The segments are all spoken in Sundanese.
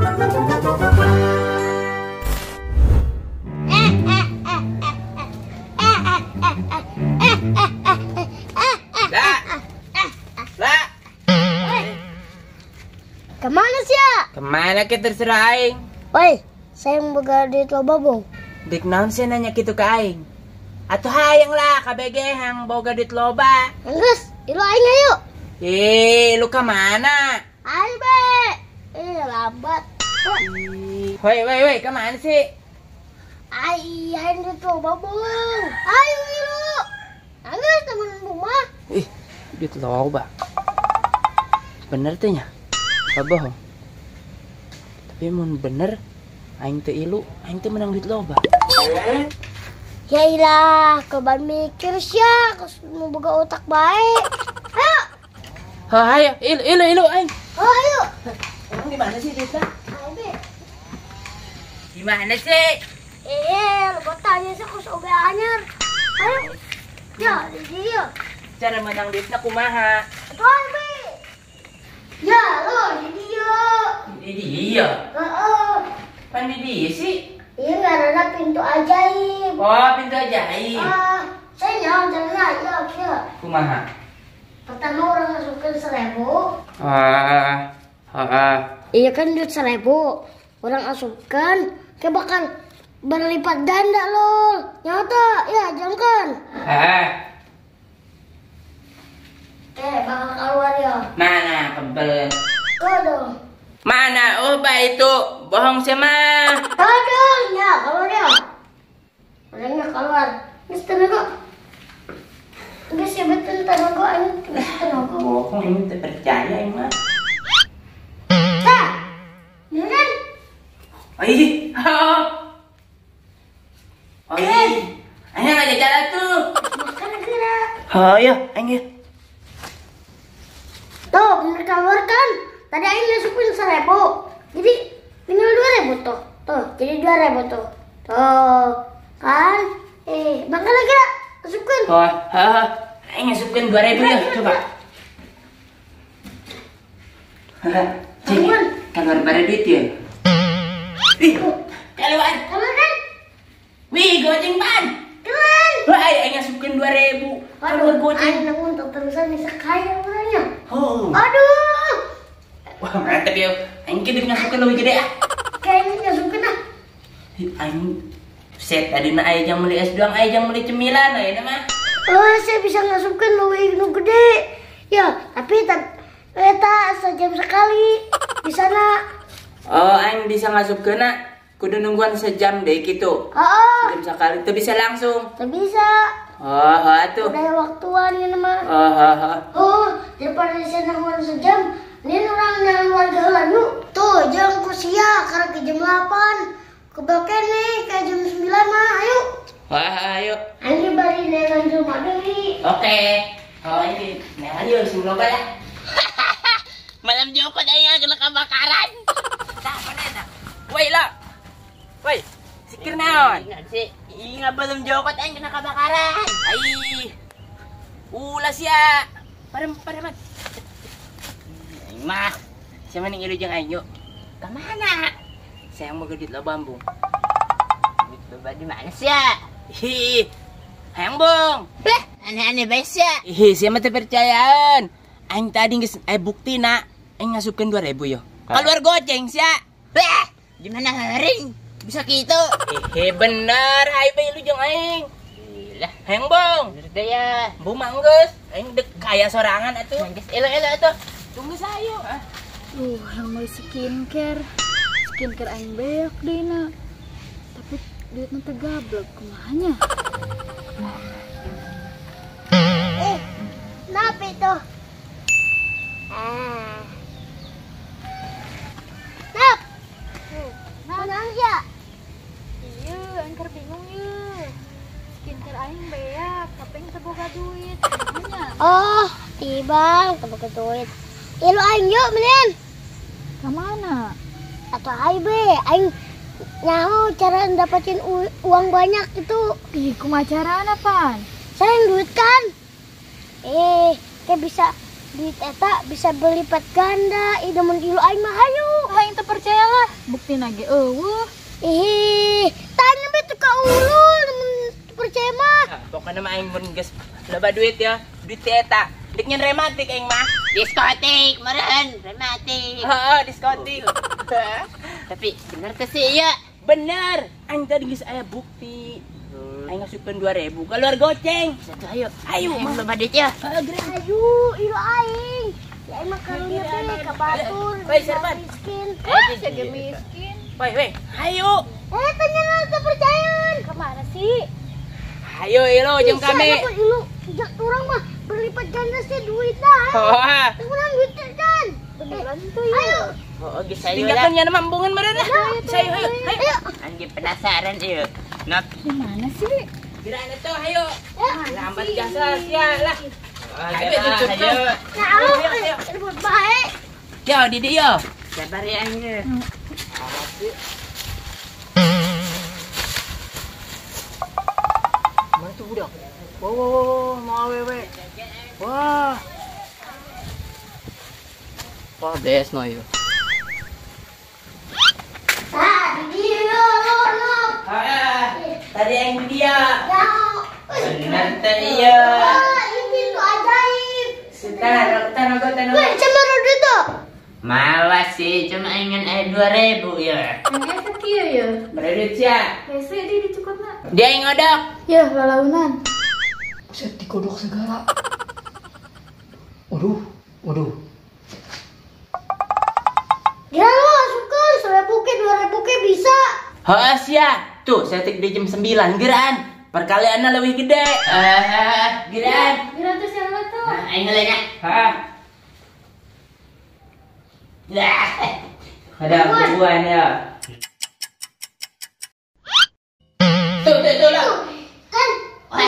Lah. Kemana sih ya? Kemana kita terserah aing. Woi, saya mau boga duit loba bong. Dik naon sih nanya gitu ke aing? Atuh hayang lah KBG hang boga duit loba. Enggeus, ilu aing ayo. Ih, lu kemana? Ayo be. Lambat. Woi, woi, woi, kemana sih? Ai, hayang duit loba bong. Ayo ilu. Enggeus temen rumah. Ih, duit loba. Bener tuh nya? Apa bohong? Tapi mun bener, aing teu ilu, aing teu menang duit loba. Ya ilah, keban mikir sia, mau boga otak baik. Ayo. Ha, ayo, ilu, ilu, ilu aing. Oh, ayo. Emang di mana sih duitnya? Ayo, be. Di mana sih? Lu tanya sih kus oge anyar. Ayo. Ya, di dia. Cara menang duitnya kumaha? Atuh, ayo, be. Ya, lo di dia. Di dia? Heeh. Pan di dia sih? Iya, karena pintu ajaib. Oh, pintu ajaib. Saya nyawa jalan aja, oke. Kumaha? Pertama orang masukin 1000. Ah. Iya kan duit 1000. Orang asupkan, kayak bakal berlipat ganda lol. Nyata, ya jangan kan. Bakal keluar ya. Mana kebel? Aduh. Mana oba itu? Bohong sama. Aduh, ya keluar ya. Orangnya keluar. Geus tenaga. Geus ya betul tenaga aing geus tenaga. Bohong ini teu percaya aing mah. Tah. Beneran? Ih. Oh. Ih. Aing ngajak jalan tuh. Makan geura. Hayo, aing ya. Tuh, bener keluar kan? Tadi aing masukin 1000. Jadi tinggal 2000 tuh. Tuh, jadi 2000 tuh. Tuh, kan? Bakal lagi lah. Masukkan. Oh, ha. Aing masukkan 2000 ya, coba. Cek, keluar bare duit ya. Ih, keluar. Keluar kan? Wih, goceng pan. Keluar. Wah, aing masukkan 2000. Keluar goceng. Aing namun terusan bisa kaya orangnya. Oh. Aduh. Wah, mantap ya. Aing kieu ngasupkeun leuwih gede ah. Kayaknya ngasupkeun ah. Aing set tadi na aya jang meuli es doang, aya jang meuli cemilan ayeuna mah. Oh, saya bisa ngasupkeun leuwih nu gede. Ya, tapi eta sejam sekali di sana. Oh, aing bisa ngasupkeunna kudu nungguan sejam deh gitu. Heeh. Sejam sekali teu bisa langsung. Teu bisa. Oh, atuh. Udah waktuan ini mah. Oh, oh. Oh, daripada saya nungguan sejam, ini orang yang warga lalu tuh jam kusia karena ke jam 8. Kebelakang nih kayak jam 9 mah, ayo. Wah, ayo. Ayo bari nengan rumah deui. Oke. Oh, ini nengan yuk sing loba lah. Malam joko aing kena kebakaran. Tah, mana eta? Woi, lo. Woi, sikir naon? Ih, belum jokot aing kena kebakaran. Ai. Ulah sia. Parem, parem. Aing mah. Siapa ning ilu jeung aing yuk? Ka mana? Saya mau duit loba, Bung. Duit loba di mana sia? Ih, hayang, Bung. Lah, aneh-aneh bae sia. Ih, sia mah teu percayaan. Aing tadi geus bukti na, aing ngasupkeun 2000 yo. Keluar goceng sia. Lah, gimana haring? Bisa gitu. Bener, hayu bae lu jeung aing. Lah, hayang, Bung. Bener deh ya. Bung mah geus, aing dek kaya sorangan atuh. Geus elo-elo atuh. Tunggu sayo. Yang mau skincare. Skincare aing beak deui na. Tapi duitna teu gablek kumahanya. Kenapa itu? Nap. Menang ya? Iya, aing keur bingung ye. Skincare aing beak, tapi aing teu boga duit. Kumahanya? Oh, tibang teu boga duit. Ilu aing yuk mendingan. Ka mana? Atau aing be, aing nyaho cara dapetin uang banyak gitu. Ih, kumaha carana pan? Sayang duit kan? Kayak bisa duit eta bisa berlipat ganda. Ih, demen ilu aing mah hayu. Aing teu percaya lah. Bukti nage eueuh. Ih, tanya be tuh ka ulun percaya mah. Pokoknya mah aing mun geus loba duit ya, duit eta. Dik nyen rematik aing mah. Diskotik meureun, rematik. Heeh, diskotik. Tapi bener teh sih iya. Bener, aing tadi geus aya bukti. Aing ngasupkeun 2000 keluar goceng. Satu ayo. Ayo mah loba duit ya. Heeh, geura. Ayo, ieu aing. Ya aing mah karunya teh ka batur. Woi, serban. Miskin. Siga miskin. Woi, woi, ayo. Tanya lah teu percayaan. Kemana sih? Ayo ilo jeung kami. Ilu, urang mah berlipat ganda sih duitna. Oh. Urang duit kan. Beneran tuh ya. Ayo. Oh, geus ayo lah. Tinggalkan nya mambungan meureun lah. Sayo ayo. Ayo. Anjing penasaran ieu. Nap. Di mana sih? Geura tuh ayo. Lambat jasa sia lah. Ayo ayo. Ayo, buat baik. Yo, Didi yo. Sabar ya anjing. Mana tuh budak? Wow, wow, wow, mau awewe. Wah. Wah, des no yo. Ah, Didi lo lo lo. Tadi yang dia. Bener teh iya. Ini tuh ajaib. Sebentar, tahu. Weh, cemberut itu. Malas sih, cuma ingin 2000 ya. Yang efek ieu ya. Beredit sia. Hese di dicukutna. Dia yang ngodok. Ya, lalaunan. Buset, digodok segala. Waduh, waduh. Gila lu asupkeun 1000 ke 2000 ke bisa. Heeh sia. Tuh, saya tik di jam 9 geraan. Perkaliannya lebih gede. Geraan. Geraan tuh siapa tuh? Nah, aing heula nya. Heeh. Lah. Ada bubuan ya. Tuh, tuh, tuh lah. Kan. Wah,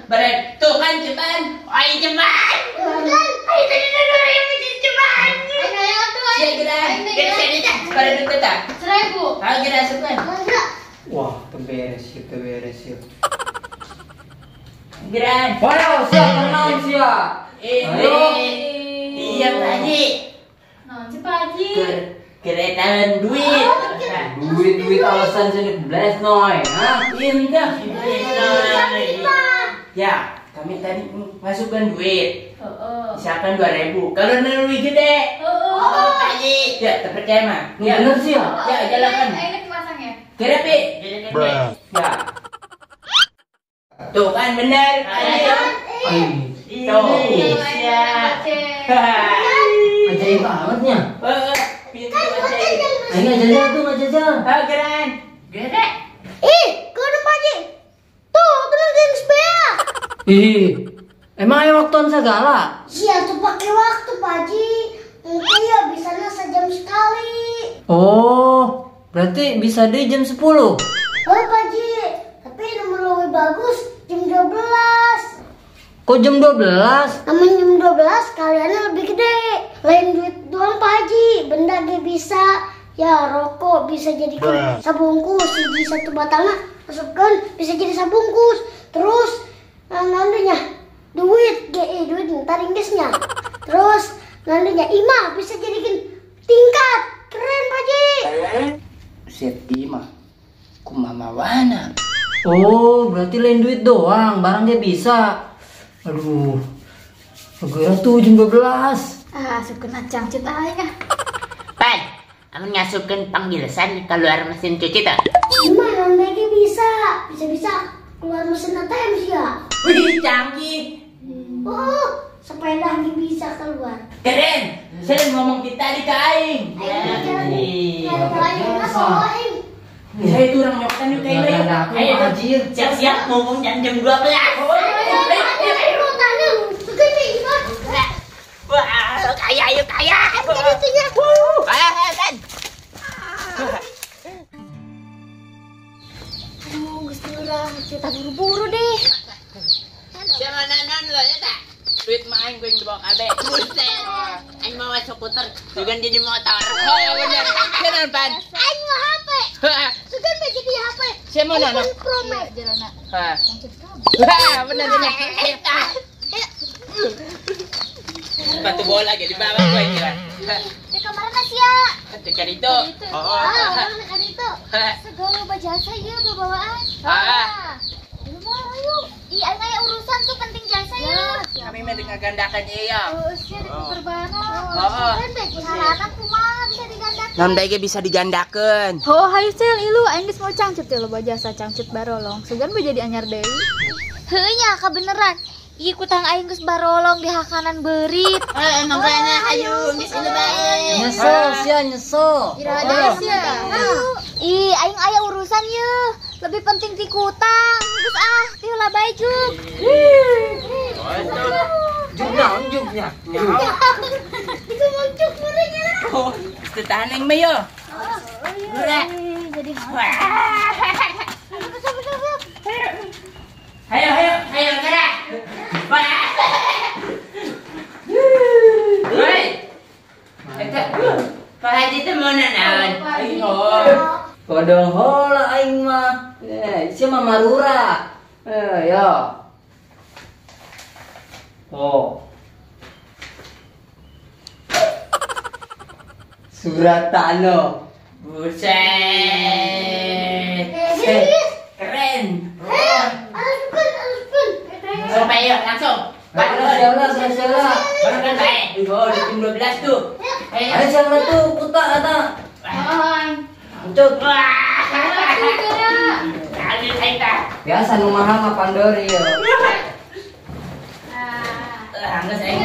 Beret. Tuh kan ceban. Wah, ceban. Kan. Ayo tadi 2000 jadi ceban. Ayo tuh. Sia geraan. Geura teh. Pada duit teh. 1000. Ah, geura asupan. Wah, terberes ya, terberes ya. Geraan. Wow, siap, tenang siap. Ini. Iya, Pak Haji. Naon sih Pak Haji? Keretaan duit. Duit duit alasan sini bless noy. Hah? Indah. Ya, kami tadi masukkan duit. Heeh. Siapkan 2000. Kalau lebih gede. Heeh. Oh, Pak Haji. Ya, terpercaya mah. Ya bener sih ya. Ya, jalankan. Ayo pasang ya. Kira pi. Ya. Tuh kan bener. Ayo. Tuh. Iya. Ajaib bangetnya. Pintu ajaib. Ayo nggak jajan tuh nggak jajan. Ah, keren. Gede. Ih, kau udah Pak. Tuh, terus geng sepeda. Ih, emang ayo waktuan segala? Iya, tuh pakai waktu Pak Haji. Mungkin ya bisanya sejam sekali. Oh, berarti bisa di jam 10. Oh, Pak Haji, tapi nomor lebih bagus jam 12. Kok jam 12? Namun jam 12 kaliannya lebih gede. Lain duit doang Pak Haji, benda ge bisa. Ya rokok bisa jadi sabungkus, hiji satu batangnya masukkan bisa jadi sabungkus. Terus nantinya duit ge duit ntar inggesnya. Terus nantinya imah bisa jadikan tingkat. Keren Pak Haji. Buset imah. Kumaha mawana. Oh, berarti lain duit doang, barang dia bisa. Aduh, segera tuh jam 12. Ah, asupkeun cangcut aing ah. Pan, amun ngasupkeun panggilesan keluar mesin cuci teh. Gimana lagi bisa? Bisa-bisa keluar mesin ATM sih ya. Wih, canggih. Oh, sepeda lagi bisa keluar. Keren. Saya ngomong kita di ka aing. Saya itu orang nyokan yuk kayak Ayo, anjir. Siap-siap ngomong jam 12. Wah, kaya ayo kaya. Wah, kan. Aduh, geus urang cerita buru-buru deh. Jangan nanon lo ya tak. Duit mah aing gue yang dibawa kabeh. Buset. Aing mau skuter, bukan jadi motor. Oh, ya bener. Kenan pan. Aing mau HP. Sugan mah jadi HP. Saya mau nono. iPhone Pro Max. Jalana. Hah. Cangcut kabeh. Wah, bener bener. Eta. Sepatu bola ge dibawa gue itu. Di kamarna sia. Tekan itu. Oh, tekan itu. Segala loba jasa ieu babawaan. Heeh. Ayo. Ih, aing aya urusan tuh penting jasa ya. Kami mah dek ngagandakan ieu ya. Oh, sia dek barang. Oh, carana kumaha bisa digandakeun? Naon bae ge bisa digandakeun. Oh, hayu sel ilu aing geus mau cangcut teh loba jasa cangcut barolong. Sugan bae jadi anyar deui. Heuh nya kabeneran. Ieu kutang aing geus barolong di hakanan beurit. Heuh, makanya hayu geus ilu bae. Nyesel sia nyesel. Iraha sia. Ih, aing aya urusan yeuh. Lebih penting ti kutang. Geus ah, ti heula bae juk. Juk naon juknya? Itu mau juk meureunnya. Oh, geus tahan aing mah yo. Jadi Hayo hayo hayo gerak. Hei. Eta Pak Haji teh mau naon? Kodong hola aing mah. Sia mah marura. Yo. Oh. Surat tanah. Buset. Keren. Sampai yuk langsung. Siapa? Baru kan bae. Oh, di jam 12 tuh. Ayo siapa tuh kuta kata. Encut. Biasa nu mahal mah pandori yo. Geus aing.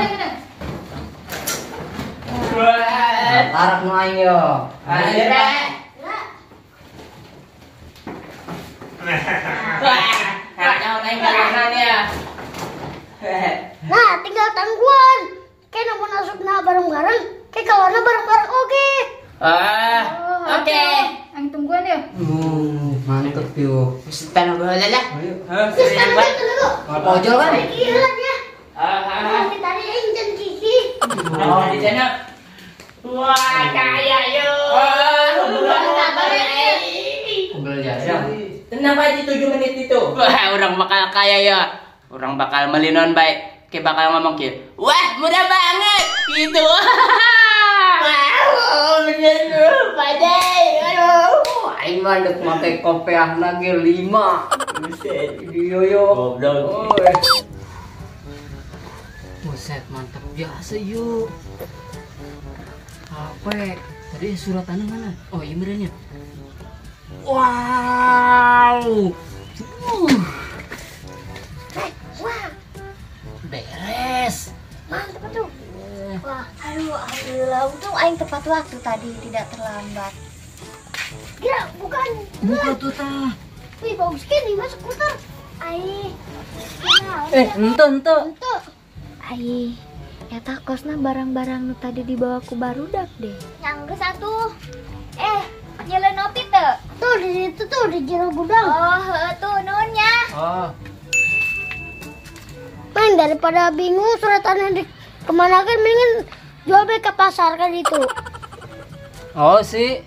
Tarak nu aing yo. Ayo re. Wah, nyaho aing kanan ya. Nah, tinggal tangguan. Kayak namun asupna bareng-bareng, kayak kawanna bareng-bareng oke. Ah, oke. Aing tungguan ya. Mantep yo. Geus tanah baheula lah. Ayo. Terus tunggu. Ojol kan? Iya ya. Ah, tadi aing jeung Kiki. Oh, di sana. Wah, kaya yo. Kumpul jasa. Tenang Pak Haji 7 menit itu. Wah, orang bakal kaya ya. Orang bakal melinon baik. Kayak bakal ngomong kieu. Wah, murah banget gitu. Wow, bener lu, Pak Aduh. Aing mah deuk make kopeahna ge 5. Buset. Yo yo. Goblok. Buset, mantap biasa yuk. Apa? Tadi surat tanah mana? Oh, iya benernya. Wow. Wah. Beres. Mantap tuh. Wah, aduh, alhamdulillah untung aing tepat waktu tadi tidak terlambat. Kira bukan. Buka tuh tah. Wih, bagus kini masuk skuter. Ai. Ente. Ai, eta kosna barang-barang nu tadi dibawa ku barudak deh. Nyanggeus atuh. Nyeleun opi teu? Tuh di situ tuh di jero gudang. Oh, heuh tuh nuhun nya. Oh. Main daripada bingung surat tanah di kemana kan mendingan jual bae ke pasar kan itu. Oh sih.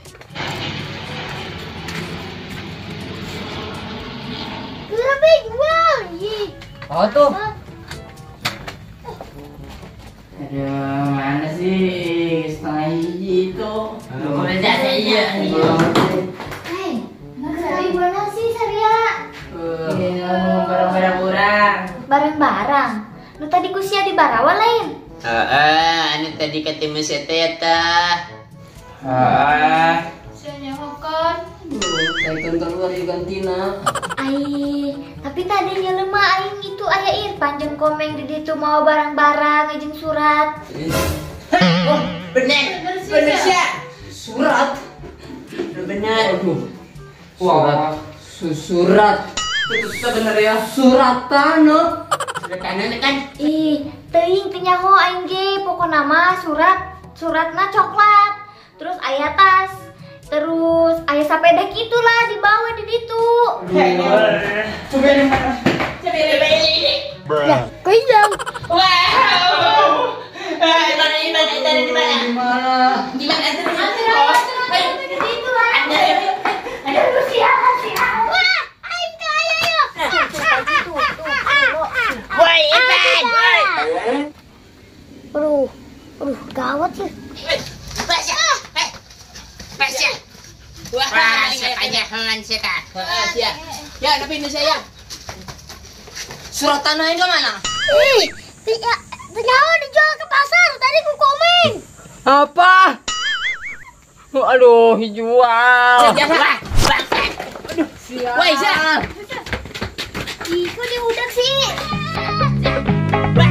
Kira bae jual. Ih. Oh tuh. Aduh, mana sih setengah hiji itu? Belum ada iya. Hei, mana sih Saria? Iya, barang-barang kurang. Barang-barang? Nu tadi kusia di Barawa lain? Heeh, anu tadi ketemu si Teta. Heeh. Sia nyahokan. Aduh, keluar di kantina. Ai, tapi tadi nyelemah aing itu aya Irfan jeung Komeng di ditu mau barang-barang jeung surat. Oh, bener. Bener sia. Surat. Bener. Aduh. Wah, surat. Itu bener ya. Surat tanah. Surat tanah kan? Ih, teuing teu nyaho aing ge pokona mah suratna coklat. Terus aya tas. Terus aya sepeda gitulah dibawa di ditu. Coba Ya, kehilang. Wow. Di mana? Di mana? Wah, aing kaya yo. Woi, Ivan. Bro, Wah, sakanyahoan sia tah. Heeh, sia. Ya, tapi ini saya. Surat tanahnya ke mana? Ih, tidak nyawa dijual ke pasar. Tadi ku komen. Apa? Aduh, dijual. Wah, bangsat. Aduh, sial. Wah, sia. Ih, kok diudak sih? Wah,